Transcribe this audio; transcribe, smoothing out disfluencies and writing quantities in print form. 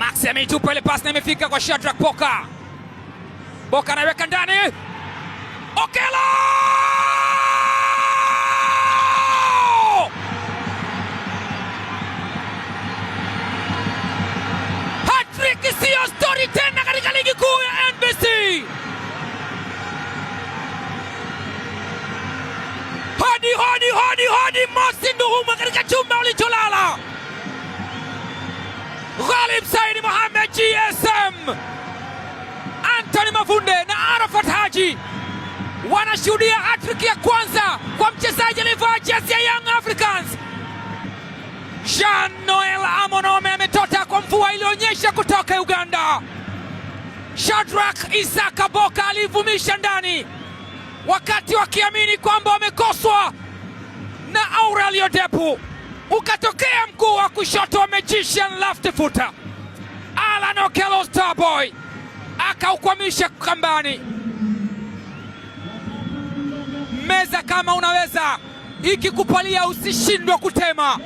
Max ameitupa ile pasi na imefika kwa Shadrack Boka. Boka anaweka ndani. Okello! Hat-trick siyo story tena katika ligi kuu ya NBC. Hodi hodi hodi hodi, Mosi Nduhumwe katika chumba ulicholala. Ghalib Said Mohamed GSM, Anthony Mavunde na Arafat Haji wanashuhudia hat-trick ya kwanza kwa mchezaji aliyevaa jezi ya Young Africans. Jean Noel Amonome ametota kwa mvua ilionyesha kutoka Uganda. Shadrack Isaka Boka alivumisha ndani wakati wakiamini kwamba wamekoswa na Aurelio Depu, ukatokea mguu wa kushoto wa magician left footer Alan Okello Starboy akaukwamisha kambani. Meza kama unaweza, ikikupalia usishindwe kutema.